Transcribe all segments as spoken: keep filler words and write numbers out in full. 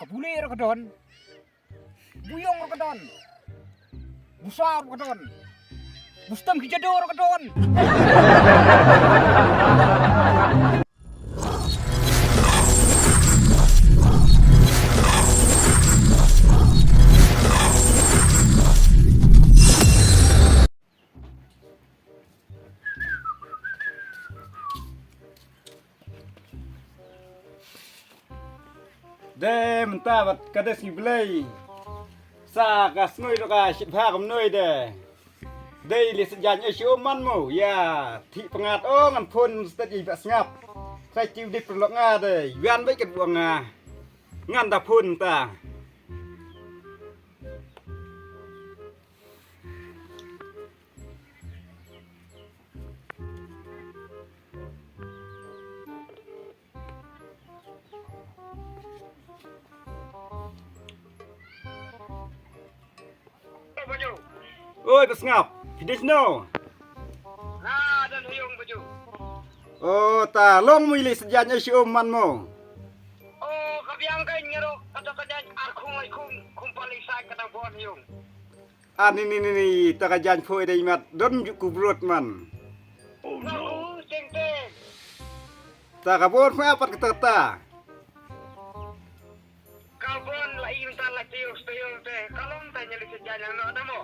Ka bule ruh ka don. Buyong ruh ka don. Busa ruh ka don. Bustam ki jado ruh ka don. De mynta bad ka de sngi Blei. Sa ka sngi ruh ka shit bha kumno de. Dei li sejak ïa shu man mo ïa. Thi pyngat ong ngan phone stet ïa ba sngap. Sa chiu dip perlok nga de. Yuan bai kat buang nga. Ngan da phone ta. Oi, ba sngap. Phi dei sno? Na, don ha ïung baju. Oh, ta long mo ili sejak ïa shu man mo. Oh, ka biang ka nyero, kata ka jan ar khung ai khung, khung pali sai kata bon ha ïung. Ah, ni, ni, ni, ni, ta ka jan phoi dei mat, don ju ku brot man. Oh, no. Teng, teng. Ta ka bor ma pat kata kata. Ka bon la im ta la tiu stiu te, ka long ta nyali se jan yang no ta mo.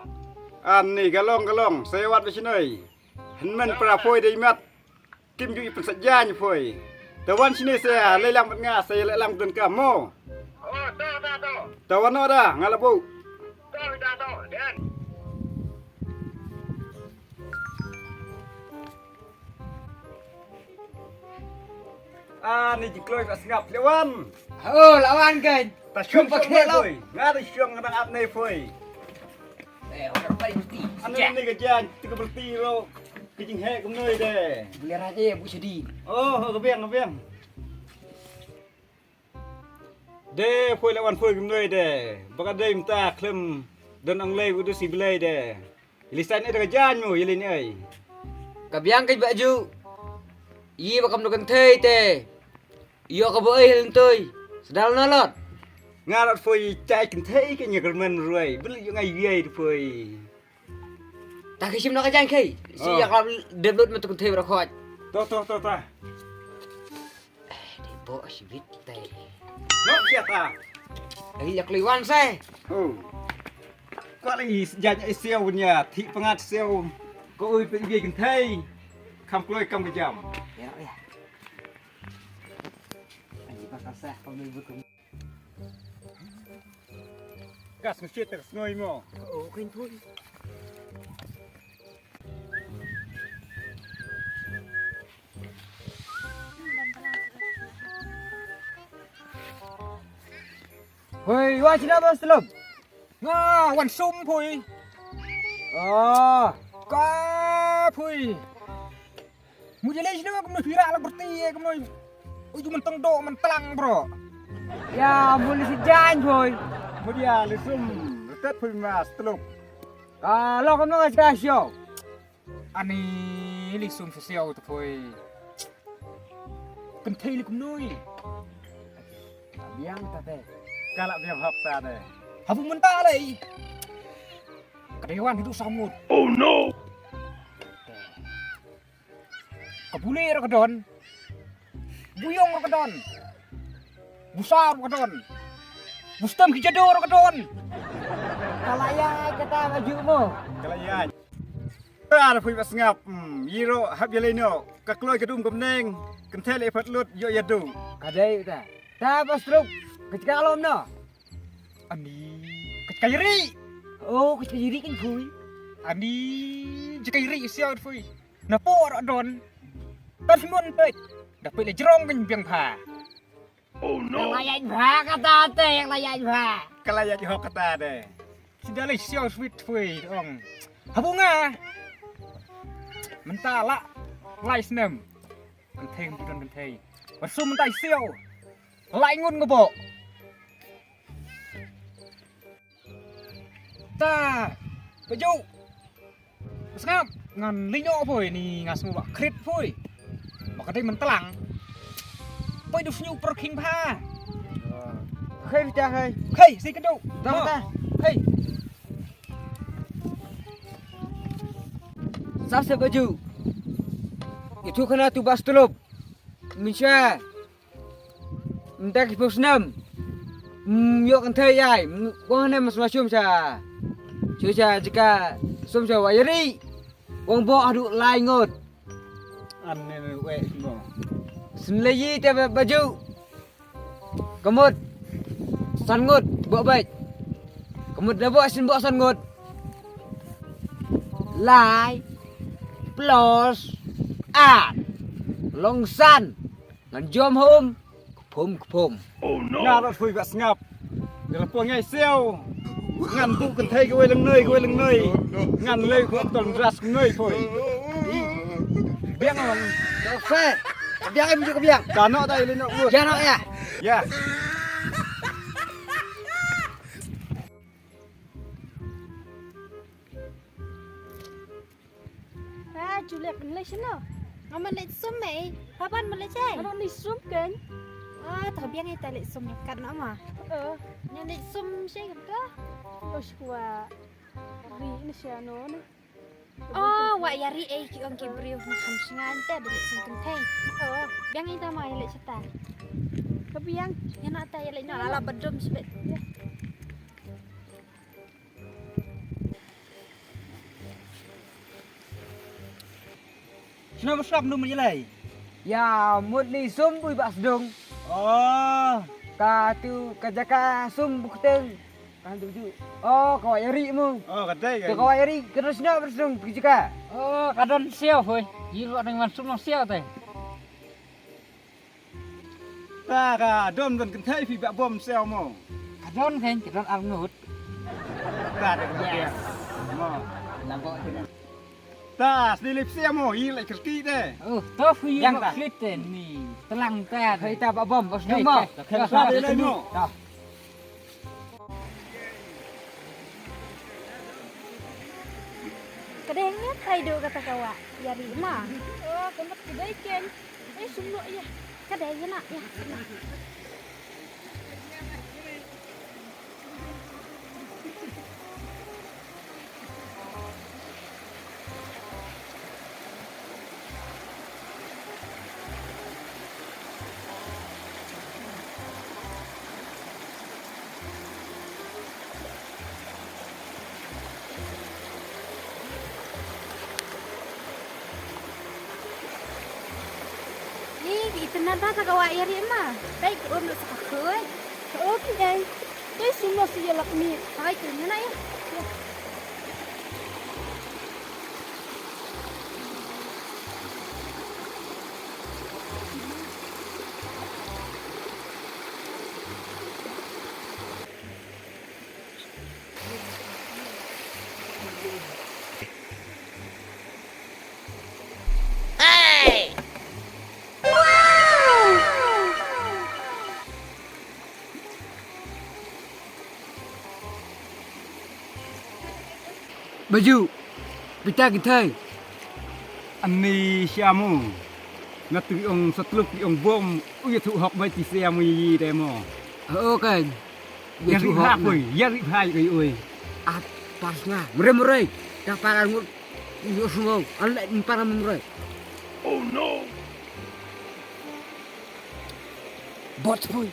Ah, ni, ka long, ka long, saya wat ba shinoi. Hynmen pra phoi dei mat. Kim ju i pynsa jan phoi. Te wan sini se lei lang bad nga se lei lang bad ka mo. Oh, to, to, to. Te wan no da nga la bu. To, to, to, dan. Ah, ni jingkloi ba sngap le wan. Oh, la wan kan. Ta shum pa khelo. Nga ta shum nga ap nei phoi. Eh, orang pai mesti. Anu ni ka jan, tu ka berti ro. Ka jingheh kumno de. Boleh raja ya, Bu Sedi. Oh, ka biang, ka biang. De, phoi la wan phoi kumno de. Baka de mynta khlem don ang lei u de si belai de. Ili sa ne de ka jan mo, ili ne ai. Ka biang ka ba ju. Yi ba kam do kan thei te. Ïoh ka ba ei hel ntoi. Sdal na lot. Nga lot phoi chai kynthei ka nya kermen ruai. Bil ïoh ngai ïai phoi. Ta ki shim na ka jan kai. Si ïa ka dep lut ma tu kynthei bra khot. To, to, to, ta. Eh, di bo shibit tai. No, sia ta. Ai ïa kliwan sai. Oh. Ko li jan ai siau nya, thi pyngat siau. Ko ui pe ïa kynthei. Kam kloi kam ka jam. Ya, ya. Ai ba ka sah ko ni bu. Gas ngesit ka snoi mo. Oh, kin thui. Hoi, wa sina ba selom. Nga wan sum phui. Ah, ka phui. Mu jale sino kumno pira la berti kumno. Uju menteng do mentlang bro. Ya, muli si jan boy. Mu dia lisum retet phui mas teluk. Kalau kumno ngas kasio. Ani lisum sesio tu phui. Kynthei li kumno. Biang ta te. Kala biang hok ta te. Habu menta lei. Ka dewan hidu samut. Oh no. Ka bule ruh ka don. Buyong ruh ka don. Busa ruh ka don. Bustam ki jado ruh ka don. Ka la ïaid kata baju mo. Ka la ïaid. Ka la phi ba sngap. Hmm, yi ruh hap ïa lei no. Ka kloi ka dum ka bneng. Kynthei lei pat lut ïoh ïa du. Ka dei ta. Ta ba struk. Ka jaka lom no. Ani. Ka jaka ri. Oh, ka jaka ri kan phui. Ani. Jaka ri siau phui. Na por don. Tan mon pek. Da pek le jrong kan biang pha. Oh no. Ka la ïaid bha kata te, ka la ïaid bha. Ka la ïaid hok kata de. Sida le siau sweet phui ong. Habu nga. Mynta la lai snem. Kynthei kum don kynthei. Ba sum mynta siau. Lai ngun ngabo. Ta, paju. Sngap, ngan linyo poi ni ngas mu ba krit poi. Ba ka dei mentlang. Poi du snyu per king pha. Khei phi ta khei. Khei, si kadu. Ta ta. Khei. Sap se baju. Itu khana tu bas tulop. Minsha. Mynta ki phew snem. Mm, ïoh kynthei ai. Wang ne mas mashum sha. Shu sha jaka sum sha wayari. Wang bo adu lai ngut. An ne ne we mo. Sin le yi te ba-, baju. Kamut san ngut bo bai. Kamut da bo sin bo san ngut. Lai plus ar. Long san. Ngan jom hum. Kphum kphum. Nga la thui ba sngap. Nga la poi ngai siaw. Ngan bu kynthei kawei lang noi, kawei lang noi. Ngan lei ko tol ras noi poi. Biang lang. Ka fe. Biang em ju ka biang. Ka no dai le no. Ya no ya. Ya. Ah, Juliet, leit shano? Nga ma leit sum mei. Haban ma leit shei? Nga leit sum kan. Ah, ta biang ita leit sum kat na ma. Eh. Nga leit sum shei kan ta? Os kwa. Ri ni shano ni. Oh, wa ya ri ei ki ong ki briew na kham shngan te da leit sum kynthei. Oh. Biang ita ma ya leit shata. Ka biang. Ya na ta ya leit na ala badum shibit. Ya. Shano ba sngap num ïalei? Ya, mut li sum bui ba sdung. Oh. Ka tu ka jaka sum bu kteng. Ka tu ju. Oh, ka wa yari mu. Oh, ka dei ka. Tu ka wa yari, ka tu shano ba sdung ka jaka. Oh, ka don siaw hoi. Yi ro nang man sum nang siaw te. Ta ka dom don kynthei phi ba bom siaw mo. Ka don khein, ka don ar ngut. Ta de ka. Yes. Mo. La bo ti na. Ta sni lip siaw mo, yi lek kyrki de. Oh, to phi yang ta. Klit te ni. Telang ta. Hei ta ba bom, bos. Hei, mo. Ta de lai mo. Ta. Ka dei ngat trai do kata ka wa. Yari ma. Oh, ka mat ka dei ken. Eh, sum noh ïa. Ka dei ïa na ïa. Ni, itynnad ba ta ka wa ïa ri ma. Dei ka um na sa ka khoi. Ka um ni ai. Dei sum na si ïa lak mi. Hai, tu ni na ïa. Baju. Pita kynthei. Ani siamu. Nga tu ong satluk ong bom. U ya tu hok bai ti siamu yi demo. Oh, kan. Ya ri hok hap oi. Ya ri hai oi oi. At pas nga. Mre mre. Ta para ngut. Yo sumo. An le para mre. Oh no. Bot pui.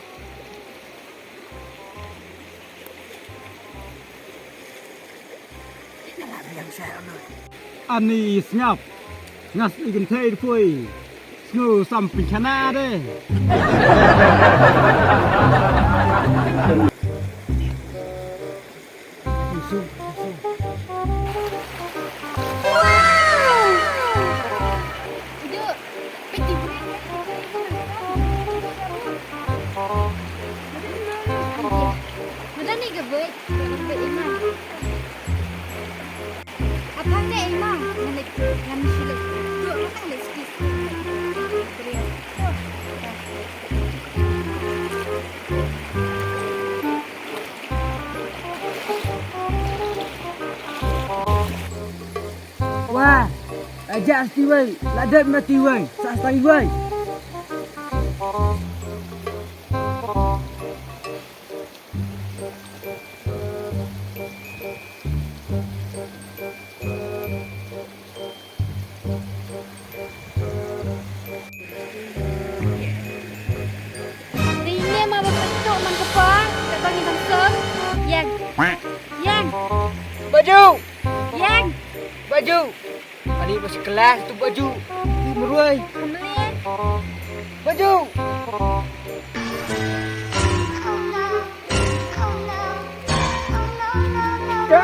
Ani sngap. Ngas i kynthei pui. Sngew sam pynkhana de. Wah, aja sti wei, la dep mati wei, sa sti wei. Ïeng. Baju. Ïeng. Baju. Ani ba shi klas tu baju. Ni meruai. Kemlin. Baju. Ya,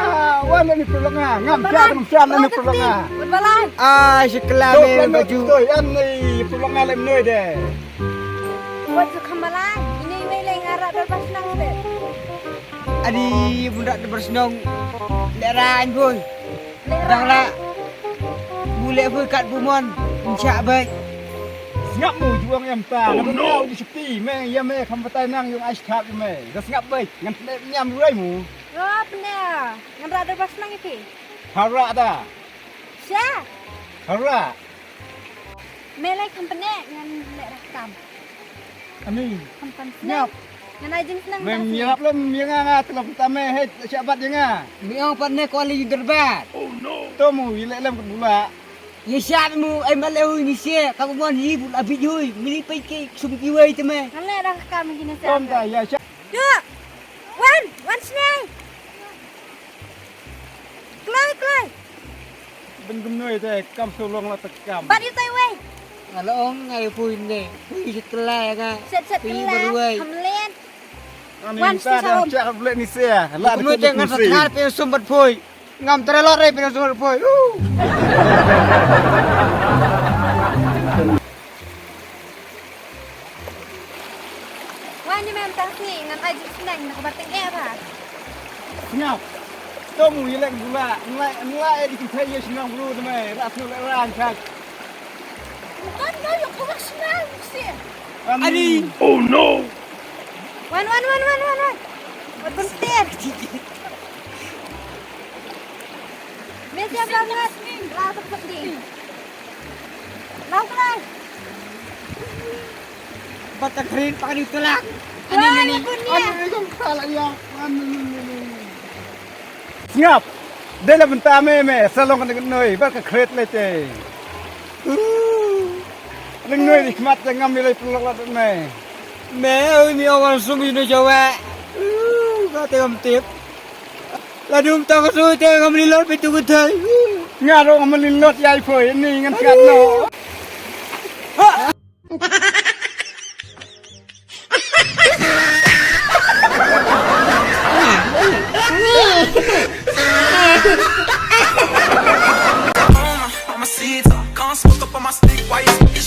wan ni pulanga. Ngam ja ngam ja ni pulanga. Bad balai. Ah, shi klas ni baju. Toi an ni pulanga lem noi de. Baju kembalai. Ini mei lei ngara dah pas nang de. Adi bunda de bersnong. Lera anjboy. Dang la. Bule bui kat bumon. Nchak bai. Sngap mu juang em ta. Oh no. Di sepi me ya me kam patai nang yung ais kap me. Ga sngap bai. Ngan ne nyam ruai mu. Ngap ne. Ngan ra de bersnong iti. Hara da. Sha. Hara. Me lei kam pyneh ngan leh rakam. Ani. Kam pan sneng. Ngan ai jingsneng. Mem yap lem yang nga telah pertama he siabat yang nga. Mi ong pan ne kuali derbat. Tomu ilek lem kebula. Ye siap mu ai male hui ni sia ka mon hi bul abit hui mini pai ke sum kiwai teme. Ngan leh rakam gini siap. Tom ta ya siap. Duk. Wan, wan sneng. Kloi, kloi. Bun kumno ite kam sulong la tekam. Bad ite wei. Nga la ong nga ïa pui ne. Pui shi kelai nga. Set set kelai. Pui baruai. Hamlen. Ani wan ta dah cak blek ni se. La kumno ite ngan sa thar pe sum bad pui. Ngam trelor re pe sum bad pui. Wah, ni mem tang sni ngan ai jik sneng na kaba teng eh ba. Sngap. Tomu yelek bula, nlai nlai di kintai ye sngap bulu teme, rak sngap lek ran chak. Ton no yo ko sngap si. Ani. Oh no. Wan wan wan wan wan wan. Wan wan ter. Mesia banget. Lah seperti. Lau kelai. Bad ka khrin pa ka dei u tlak. Ani ani. Ani ani ka tlak ïa. Ani ani. Sngap. Dei la bynta me me sa long ka dei noi bad ka khret le te. Ling noi di khmat te ngam ïa lai pynlok la me. Me oi mi awan sum ïa noi jawa. Ka te ngam tip. La dum ta ka soi te ngam lilot pi tu ka thai. Nga ro ngam lilot ïa i phoi ni ngan sngap no. All my seeds are gone, smoke up on my stick, why you